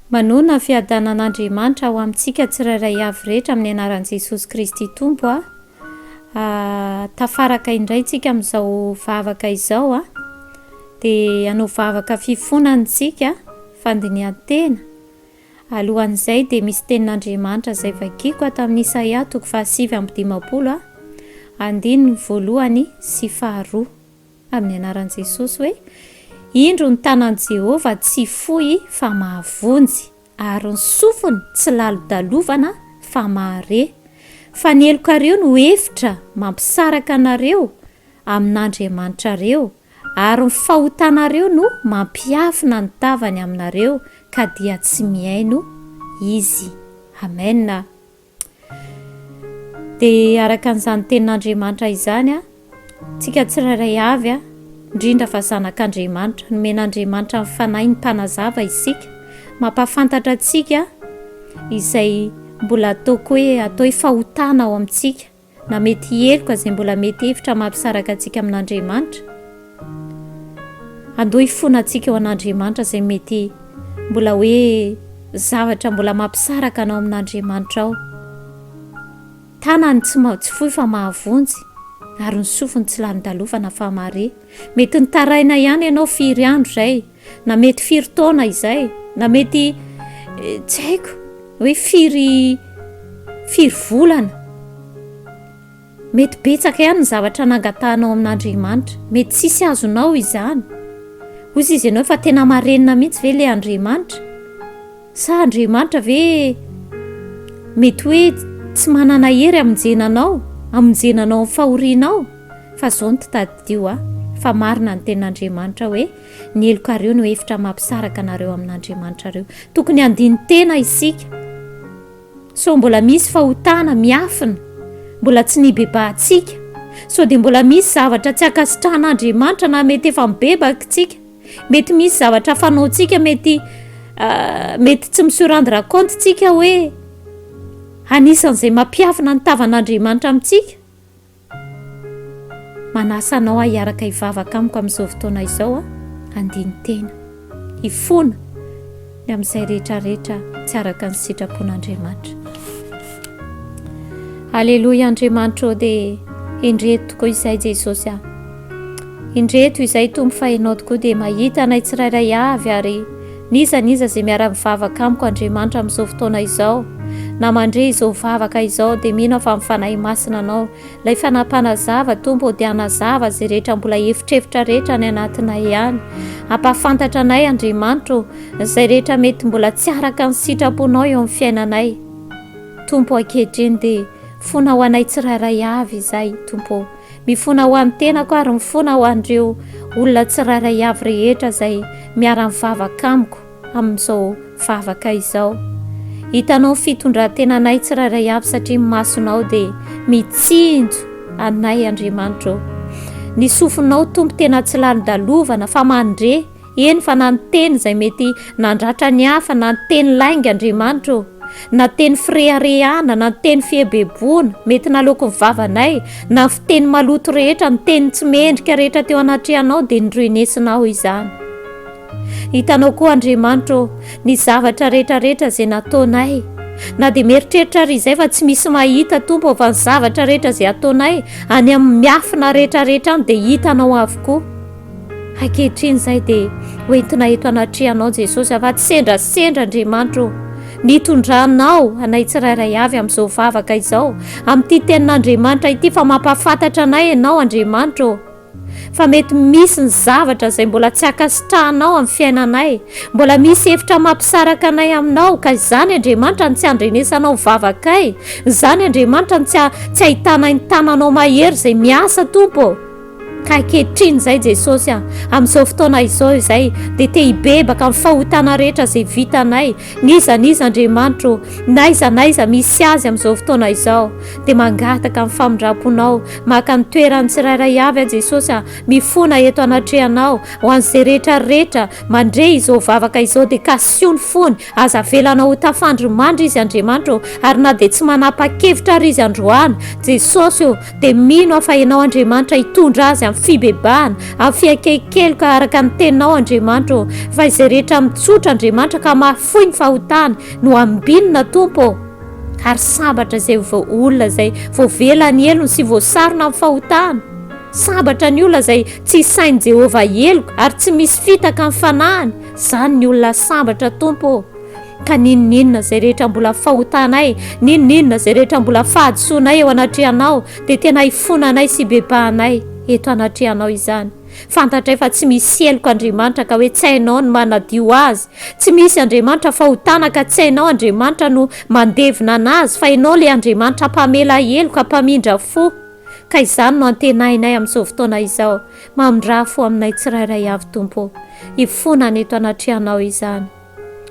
Manonona ny fiadanan'Andriamanitra ho amintsika tsirairay avy rehetra amin'ny anaran'i Jesosy Kristy Tompo a. Tafaraka indray tsika amin'izao vavaka izao a. Dia hanao vavaka fifonana isika, fandinihan-tena. Alohan'izay dia misy tenin'Andriamanitra izay vakiko ato amin'ny Isaia toko faha 59 a, andininy voalohany sy faharoa. Amin'ny anaran'i Jesosy hoe, Indro ny tanan'i Jehovah tsy fohy fa mahavonjy, ary ny sofiny tsy lalodalovana fa mahare. Fa ny helokareo no efitra mampisaraka anareo amin'Andriamanitrareo, ary ny fahotanareo no mampiafina ny tavany aminareo, ka dia tsy mihaino Izy. Amena. Dia araka an'izany tenin'Andriamanitra izany, tsika tsirairay avy, indrindra fa zanak'Andriamanitra, nomen'Andriamanitra ny Fanahiny mpanazava isika, mampahafantatra antsika izay mbola ataoko hoe atao hoe fahotana ao amintsika, na mety heloka izay mbola mety hevitra mampisaraka antsika amin'Andriamanitra. Andeha hifona antsika eo an'Andriamanitra izay mety mbola hoe zavatra mbola mampisaraka anao amin'Andriamanitra ao. Tanany tsy tsy fohy fa mahavonjy ary ny sofiny tsy lany-dalovana fa mahare. Mety nitaraina ihany ianao firy andro izay, na mety firy taona izay, na mety tsy haiko hoe firy firy volana. Mety betsaka ihany ny zavatra nangatahanao amin'Andriamanitra. Mety tsisy azonao izany. Hoy izy ianao fa tena marenina mihitsy ve ilay Andriamanitra? Sa Andriamanitra ve mety hoe tsy manana hery hamonjena anao, hamonjena anao amin'ny fahorianao? Fa izao no tadidio a, fa marina ny tenin'Andriamanitra hoe ny helokareo no efitra mampisaraka anareo amin'Andriamanitrareo. Tokony handini-tena isika. Sao mbola misy fahotana miafina mbola tsy nibebahantsika? Sao dia mbola misy zavatra tsy ankasitrahan'Andriamanitra na mety efa mibebaka isika? Mety misy zavatra fanaontsika mety mety tsy mi-se rendre compte tsika hoe anisan'izay mampiafina ny tavan'Andriamanitra amintsika? Manasa anao aho hiaraka hivavaka amiko amin'izao fotoana izao handini-tena, hifona ny amin'izay rehetra rehetra tsy araka ny sitrapon'Andriamanitra. Aleloia Andriamanitra ô dia indreto tokoa izay Jesosy a. Indreto izay Tompo fa Ianao tokoa dia mahita anay tsirairay avy ary n'iza n'iza izay miara-mivavaka amiko Andriamanitra amin'izao fotoana izao na mandre izao vavaka izao dia mino aho fa ny Fanahy Masina Anao ilay Fanahy Mpanazava Tompo ô dia hanazava izay rehetra mbola efitrefitra rehetra any anatinay any. Hampahafantatra anay Andriamanitra ô izay rehetra mety mbola tsy araka ny sitraponao eo amin'ny fiainanay. Tompo ankehitriny dia fona ho anay tsirairay avy izay Tompo ô. Mifona ho an'ny tenako ary mifona ho an'ireo olona tsirairay avy rehetra izay miara-mivavaka amiko amin'izao vavaka izao. Hitanao ny fitondran-tenanay tsirairay avy satria ny masonao dia mitsinjo anay Andriamanitra ô. Ny sofinao Tompo tena tsy lalondalovana fa mandre Eny fa na ny teny izay mety nandratra ny hafa, na ny teny lainga Andriamanitra ô, na teny fireharehana, na ny teny fiebeboana, mety naloaky ny vavanay, na ny fiteny maloto rehetra, ny teny tsy mendrika rehetra teo anatrehanao dia norenesinao izany. Hitanao koa Andriamanitra ô, ny zavatra rehetra rehetra izay nataonay. Na dia mieritreritra ary izay fa tsy misy mahita Tompo ô, fa ny zavatra rehetra izay ataonay any amin'ny miafina rehetra rehetra any dia hitanao avokoa. Ankehitriny izay dia ho entina eto anatrehanao Jesosy fa tsy sendrasendra Andriamanitra o, nitondranao anay tsirairay avy amin'izao vavaka izao, amin'ity tenin'Andriamanitra ity fa mampahafantatra anay ianao Andriamanitra o, fa mety misy ny zavatra izay mbola tsy ankasitrahanao amin'ny fiainanay, mbola misy hevitra mampisaraka anay aminao, ka izany Andriamanitra no tsy andrenesanao vavakay, izany Andriamanitra no tsy tsy ahitanay ny tananao mahery izay miasa Tompo ô. Ka ankehitriny izay Jesosy a, amin'izao fotoana izao izay dia te hibebaka amin'ny fahotana rehetra izay vitanay, n'iza n'iza Andriamanitra o, n'aiza n'aiza misy azy amin'izao fotoana izao, dia mangataka ny famindram-ponao, maka ny toeran'ny tsirairay avy aho Jesosy a, mifona eto anatrehanao, ho an'izay rehetra rehetra mandre izao vavaka izao dia kasiho ny fony, aza avelanao ho tafandry mandry izy Andriamanitra o, ary na dia tsy manapa-kevitra ary izy androany, Jesosy o, Dia mino aho fa Ianao Andriamanitra hitondra azy. amin'ny fibebahana, amin'ny fiakekeloka araka ny teninao Andriamanitra ô, fa izay rehetra mitsotra Andriamanitra ka mahafoy ny fahotany no ambinina Tompo ô. Ary sambatra izay vao olona izay voavela ny helony sy voasarona amin'ny fahotana. Sambatra ny olona izay tsy isain'i Jehovah heloka ary tsy misy fitaka amin'ny fanahiny. Izany ny olona sambatra Tompo ô. Ka n'inon'inona izay rehetra mbola fahotanay, n'inon'inona izay rehetra mbola fahadisoanay eo anatrehanao, dia tena ifonanay sy ibebahanay eto anatrehanao izany. Fantatray fa tsy misy heloka Andriamanitra ka hoe tsy hainao ny manadio azy. Tsy misy Andriamanitra fahotana ka tsy hainao Andriamanitra no mandevina anazy fa Ianao ilay Andriamanitra mpamela heloka, mpamindra fo. Ka izany no antenainay amin'izao fotoana izao. Mamindrà fo aminay tsirairay avy Tompo ô. Ifonana eto anatrehanao izany.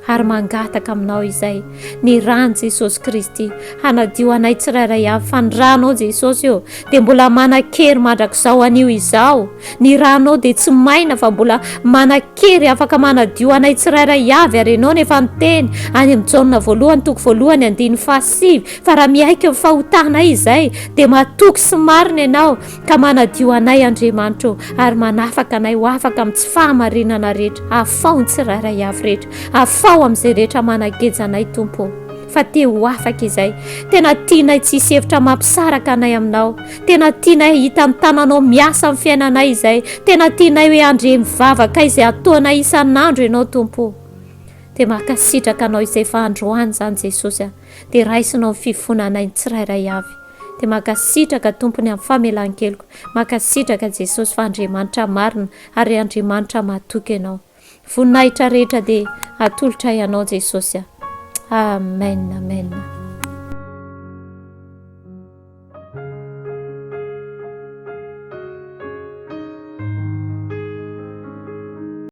Ary mangataka aminao izay ny ran'i Jesosy Kristy hanadio anay tsirairay avy fa ny ranao Jesosy ô dia mbola manan-kery mandrakizao anio izao. Ny ranao dia tsy maina fa mbola manan-kery afaka manadio anay tsirairay avy ary ianao nefa niteny any amin'ny Jaona voalohany toko voalohany andininy fahasivy fa raha miaiky ny fahotanay izay dia matoky sy marina ianao ka manadio anay Andriamanitra ô ary manafaka anay ho afaka amin'ny tsy fahamarinana rehetra. Afaho ny tsirairay avy rehetra. Afaho amin'izay rehetra manageja anay Tompo ô. Fa te ho afaka izay. Tena tianay tsy hisy hevitra mampisaraka anay aminao. Tena tianay hahita ny tananao miasa amin'ny fiainanay izay. Tena tianay hoe handre ny vavakay izay ataonay isan'andro ianao Tompo ô. Dia mankasitraka anao izay fa androany izany Jesosy a. Dia raisinao ny fifonanay ny tsirairay avy. Dia mankasitraka Tompo ny amin'ny famelan-keloka. Mankasitraka Jesosy fa Andriamanitra marina ary Andriamanitra mahatoky Ianao. Voninahitra rehetra dia atolotray Anao Jesosy a. Amen amen.